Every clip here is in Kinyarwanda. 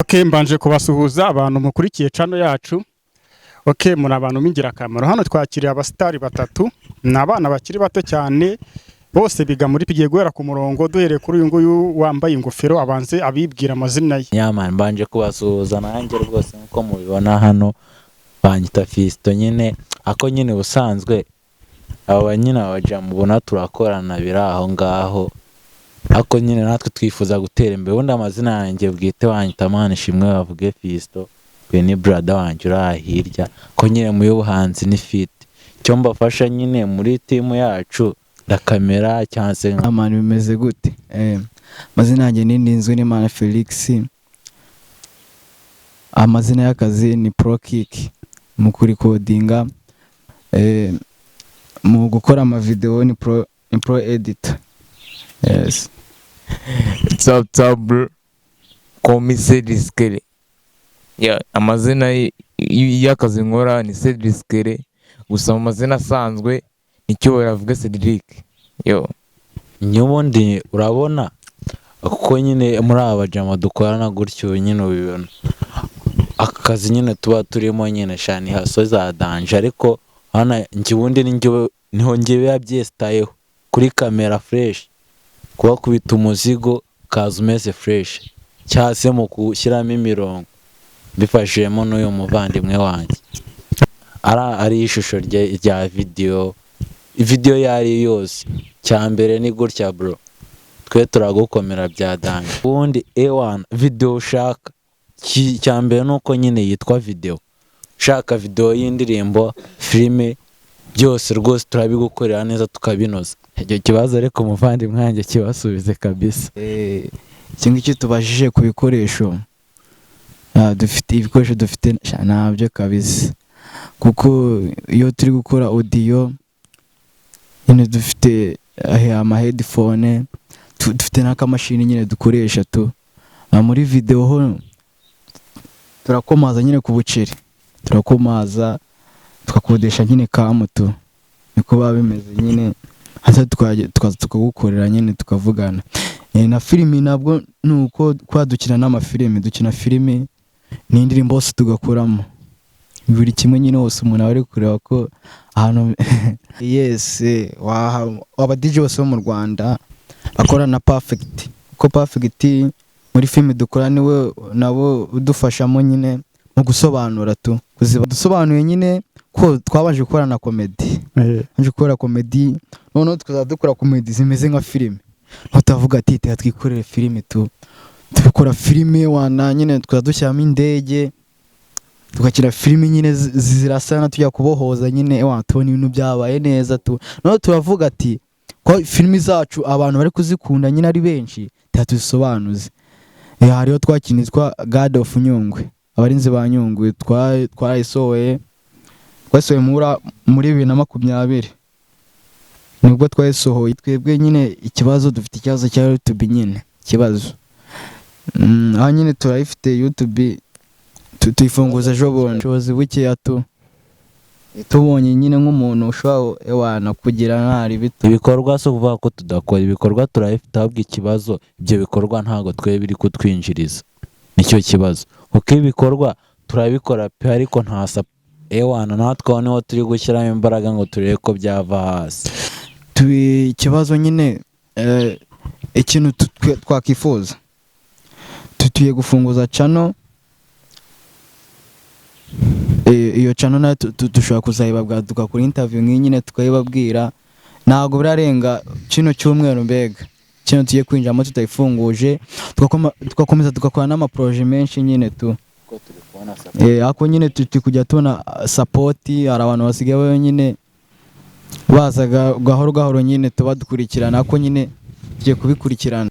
Okay, mbanje kubasuhuza abantu mukurikiye channel yacu. Okay, muri abantu b'ingirakamaro. Hano twakiriye abasitari batatu, ni abana bakiri bato cyane, bose biga muri tugiye guhera ku murongo duhereye kuri uyu nguyu wambaye ingofero, abanze abibwira amazina ye. Yeah man, mbanje kubasuhuza nanjye rwose. Nk'uko mubibona hano, banyita Fiston nyine, ako nyine ubusanzwe aba nyine abaja mubona turakorana biri aho ngaho, ariko nyine natwe twifuza gutera imbere. Ubundi amazina yanjye bwite wanyita Manishimwe bavuge Fiston, uyu ni brother wanjye uri aha hirya, ko nyine mu y'ubuhanzi ni fit. Icyo mbafasha nyine muri team yacu, ndakamera cyangwa se nka Ah man, bimeze gute? Amazina yanjye ni Ndinzwe n'Imana Felix, amazina y'akazi ni Pro Kick mu kurikodinga, mu gukora amavideo ni pro editor, yes. What's up, what's up, bro? Call me Cedric Kere. Yeah, amazina y'akazi nkora ni Cedric Kere, gusa mu mazina asanzwe ni Cyubahiro avuga Cedric. Yo. N'ubundi urabona kuko nyine muri aba bajama dukorana gutyo nyine ubibona, aka kazi nyine tuba turimo nyine shani hustle za danger, ariko hano njye ubundi ni njye niho njye biba byesitayeho kuri kamera fresh, kubakubita umuzigo ukaza umeze fresh, cyangwa se mu gushyiramo imirongo mbifashijemo n'uyu muvandimwe wanjye, ari ishusho rya video, video iyo ari yo yose. Cya mbere ni gutya bro, twe turagukomera bya danger. Ubundi ewana video ushaka, cya mbere ni uko nyine yitwa video. Ushaka video y'indirimbo, filime, byose rwose turabigukorera neza tukabinoza. Icyo kibazo ariko umuvandimwe wanjye kibasubize kabisa. Iki ngiki tubajije ku bikoresho, dufite ibikoresho dufite sha, ntabyo kabisa, kuko iyo turi gukora audio nyine dufite ama headphone, dufite n'akamashini nyine dukoresha tu. Muri video ho turakomaza nyine ku buceri, turakomaza tugakodesha nyine kamutu, niko biba bimeze nyine. Hasa tukaza tukagukorera nyine tukavugana. Na filimi nabwo ni uko kwa dukina n'amafilimi, dukina filimi n'indirimbo hose tugakuramo buri kimwe nyine hose. Umuntu aba ari kureba ko ahantu yes aba DJ bose bo mu Rwanda akora na Perfect, kuko Perfect muri filimi dukora niwe nabo udufashamo nyine mu gusobanura tu kuziba dusobanuye nyine ko twabanje gukora na comedy. Twabanje gukora comedy, noneho tukazajya dukora comedy zimeze nka filime, ntutavuga ati teka twikorere filime tu, tugakora filime wana nyine tukazajya dushyiramo indege, tugakina filime nyine zirasana tujya kubohoza nyine wa tubona ibintu byabaye neza tu. Noneho turavuga ati ko filimi zacu abantu bari kuzikunda nyine ari benshi, teka tuzisobanuze. Hariho twakinnye yitwa God of Nyungwe, abarinzi ba Nyungwe, twarayisohoye, twayisohoye muri 2020 nibwo twayisohoye. Twebwe nyine ikibazo dufite, ikibazo cya YouTube nyine, ikibazo aho nyine turayifite YouTube, tuyifunguza ejo bundi. Ubushobozi bukeya tu, tubonye nyine nk'umuntu ushobora ewana kugira ntari bito. Ibikorwa si ukuvuga ko tudakora ibikorwa, turabifite, ahubwo ikibazo ibyo bikorwa ntabwo twe biri kutwinjiriza, nicyo kibazo, kuko ibikorwa turabikora pe, ariko nta ewana natwe aho niho turi gushyiramo imbaraga ngo turebe ko byava hasi. Ikibazo nyine, ikintu twakifuza, tugiye gufunguza channel. Iyo channel nayo dushobora kuzayibabwira, tugakora interview nk'iyi nyine tukayibabwira. Ntabwo birarenga kino cyumweru, mbega kino tugiye kwinjiramo tutayifunguje, tugakomeza tugakora n'amaprojet menshi nyine tu. Ariko nyine turi kujya tubona support, hari abantu basigaye nyine bazaga gahoro gahoro nyine tuba dukurikirana, ariko nyine tugiye kubikurikirana.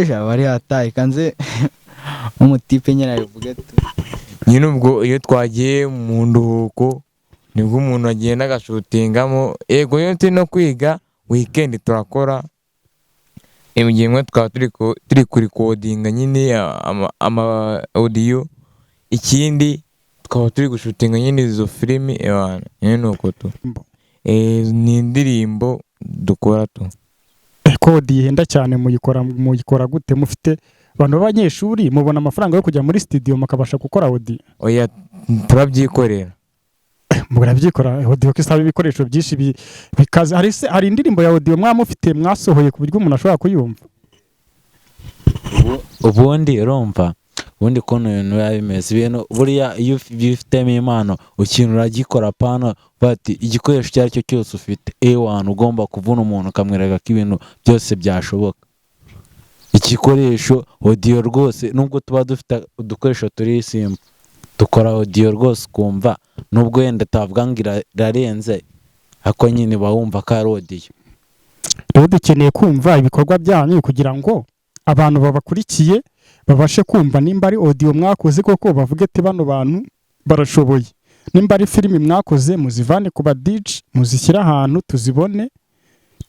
Jaba ari hataye kanze nk'umutipe nyine abivuge tu. Nyine ubwo iyo twagiye mu nduhuko nibwo umuntu agenda agashutingamo. Yego, iyo turi no kwiga weekend turakora, mu gihe imwe tukaba turi kurikodinga nyine ama audio, ikindi tukaba turi gushutinga nyine izo filimi ewana nyine ni uko tu. Ni indirimbo dukora tu. Kodi ihenda cyane, muyikora gute? Mufite Abantu b'abanyeshuri mubona amafaranga yo kujya muri studio mukabasha gukora audio? Oya, turabyikorera. Murabyikora? Audio ko isaba ibikoresho byinshi bikaze. Hari se hari indirimbo ya audio mwaba mufite mwasohoye ku buryo umuntu ashobora kuyumva? Ubundi urumva, ubundi ukuntu ibintu biba bimeze, ibintu buriya iyo ubifitemo impano, ikintu uragikora, pana bati igikoresho icyo ari cyo cyose ufite. Ewana, ugomba kuvuna umuntu ukamwereka ko ibintu byose byashoboka. Igikoresho audio rwose, nubwo tuba dufite udukoresho turi simple, dukora audio rwose ukumva, nubwo wenda tavuga ngo irarenze, ariko nyine uba wumva ko ari audio. Rero dukeneye kumva ibikorwa byanyu kugira ngo abantu babakurikiye babashe kumva nimba ari audio mwakoze koko, bavuge ati bano bantu barashoboye. Nimba ari filimi mwakoze, muzivane ku ba DJ, muzishyire ahantu tuzibone,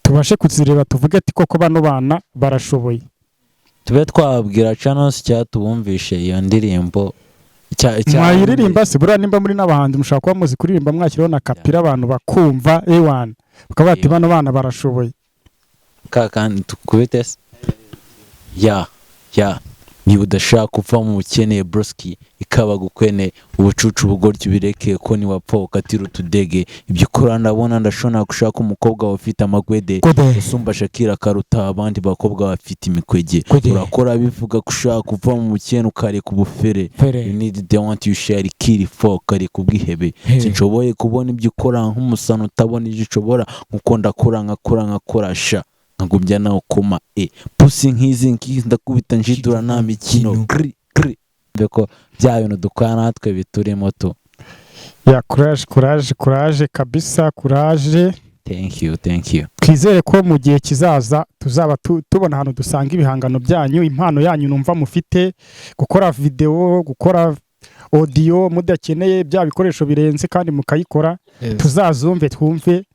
tubashe kuzireba, tuvuge ati koko bano bana barashoboye. Tube twababwira channels cyangwa tubumvishe iyo ndirimbo Mwayiririmba se? Buriya nimba muri n'abahanzi, mushobora kuba muzi kuririmba, mwashyiraho na kapira, abantu bakumva ewana, bakaba bati bano bana barashoboye. Ka kandi tukubite se ya ya. Niba udashaka kuva mu bukene, broski ikaba gukwene ubucucu, ubugoryi ubireke, ko niwapfa ukatira utudege. Ibyo ukora ndabona ndashobora gushaka umukobwa ufite amagwede usumba Shakira, akaruta abandi bakobwa bafite imikwege. Kwede. Urakora bivuga ko ushaka kuva mu bukene, ukareka ubufere. Fere. You need the want you share kill for, ukareka ubwihebe. Hebe. Sinshoboye kubona ibyo ukora nk'umusano utabona ibyo ushobora, nkuko ndakora nkakora nkakora sha, nkagumya nawe koma e pusi nk'izi ngizi, ndakubita njidura nta mikino. Kri kri ko bya bintu dukora natwe biturimo tu. Ya, courage, courage, courage kabisa, courage. Thank you, thank you. Twizere ko mu gihe kizaza tuzaba tubona ahantu dusanga ibihangano byanyu, impano yanyu numva mufite, gukora videwo, gukora audio mudakeneye bya bikoresho birenze kandi mukayikora, tuzazumve, twumve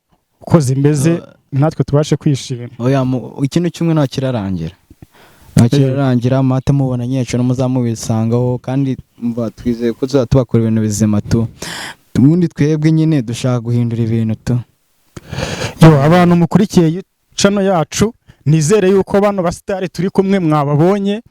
uko zimeze, natwe tubashe kwishima. Oya, ikintu kimwe nta kirarangira, nta kirarangira. Mate mubona nyinshi muzamubisangaho, kandi mva twizeye ko tuzaba tubakora ibintu bizima tu. Ubundi twebwe nyine dushaka guhindura ibintu tu. Yo, abantu mukurikiye channel yacu, nizere yuko bano basitari turi kumwe mwababonye.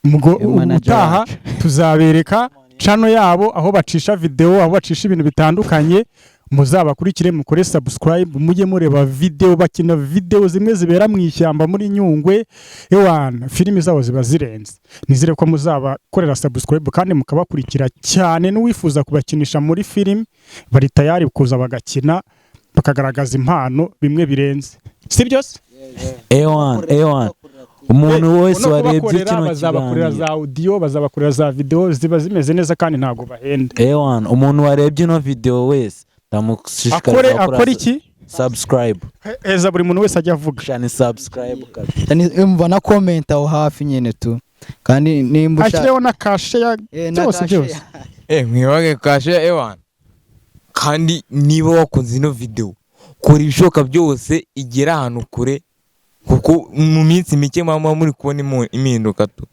Yo, manager ubutaha wacu. tuzabereka channel yabo, aho bacisha video, aho bacisha ibintu bitandukanye. Muzabakurikire, mukore subscribe, mujye mureba video. Bakina video zimwe zibera mu ishyamba muri Nyungwe. Ewana, filimi zabo ziba zirenze. Nizere ko muzabakorera subscribe kandi mukabakurikira cyane. N'uwifuza kubakinisha muri film, bari tayari kuza bagakina, bakagaragaza impano bimwe birenze, si byose? Ewan, ewan, umuntu wese No warebye kubakorera, kino bazabakorera kiganiro za audio, bazabakorera za video, ziba zimeze neza kandi ntabwo bahenda. Ewan, umuntu warebye ino video wese ndamushishikariza Akore gukora akore iki? Subscribe. Heza, buri muntu wese ajya avuga. Shani subscribe kabisa. Umva na comment aho hafi nyine tu, kandi nimba ushaka Ashyireho na kashe ya Na byose kashe. byose. Mwibage kashe ya ewan. Kandi niba wakunze ino video, kora ibishoboka byose igere ahantu kure, kuko mu minsi mike muba muri kubona impinduka tu.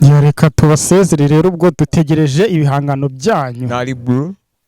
Ya, reka tubasezere rero, ubwo dutegereje ibihangano byanyu. Nari bro.